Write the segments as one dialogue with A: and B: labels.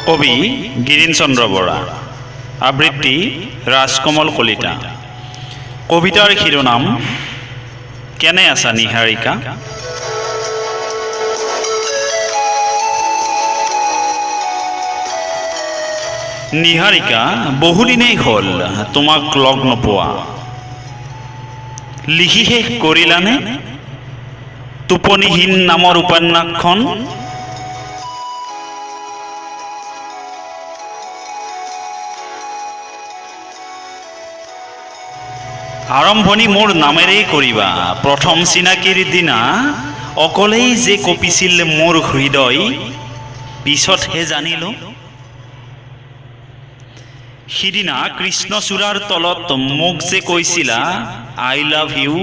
A: কবি গিৰীণ চন্দ্ৰ বৰা, আবৃত্তি ৰাজকমল কলিতা। কবিতাৰ শিৰোনাম কেনে আছা নিহাৰিকা? নিহাৰিকা, বহুদিনেই হ'ল তোমাক লগ নোপোৱা। লিখি শেষ কৰিলানে টোপনিহীন নামৰ উপন্যাসখন? আৰম্ভণি মোৰ নামেৰেই কৰিবা। প্ৰথম চিনাকিৰ দিনা অকলেই যে কঁপিছিল মোৰ হৃদয়, পিছতহে জানিলোঁ। সিদিনা কৃষ্ণচূড়াৰ তলত মোক যে কৈছিলা I love you,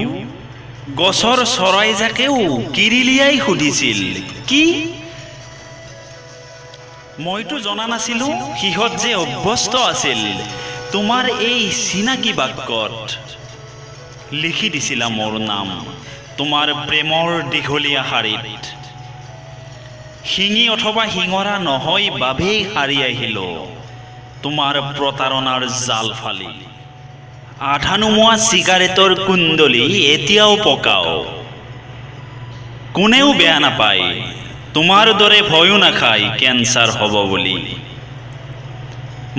A: গছৰ চৰাইজাকেও কিৰিলিয়াই সুধিছিল কি? মইতো জনা নাছিলোঁ সিহঁত যে অভ্যস্ত আছিল তোমাৰ এই চিনাকি বাক্যত। লিখি দিছিলা মোৰ নাম তোমাৰ প্ৰেমৰ দীঘলীয়া শাৰীত। শিঙি অথবা শিঙৰা নহয় বাবেই সাৰি আহিলোঁ তোমাৰ প্ৰতাৰণাৰ জাল ফালি। আধা নুমোৱা চিগাৰেটৰ কুণ্ডলী এতিয়াও পকাও, কোনেও বেয়া নাপায়, তোমাৰ দৰে ভয়ো নাখায় কেঞ্চাৰ হ'ব বুলি।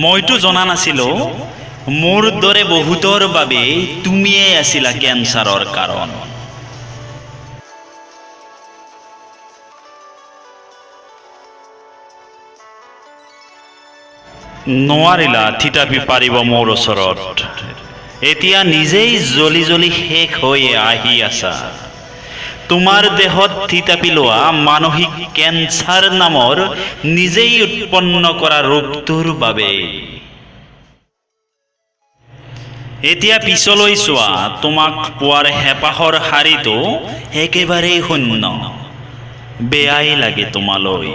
A: মইতো জনা নাছিলোঁ মোৰ দৰে বহুতৰ বাবে তুমিয়েই আছিলা কেঞ্চাৰৰ কাৰণ। নোৱাৰিলা থিতাপি পাৰিব মোৰ ওচৰত, এতিয়া নিজেই জ্বলি জ্বলি শেষ হৈ আহি আছা। তোমাৰ দেহত থিতাপি লোৱা মানসিক কেঞ্চাৰ নামৰ নিজেই উৎপন্ন কৰা ৰোগটোৰ বাবে। এতিয়া পিছলৈ চোৱা, তোমাক পোৱাৰ হেঁপাহৰ শাৰীটো একেবাৰেই শূন্য। বেয়াই লাগে তোমালৈ।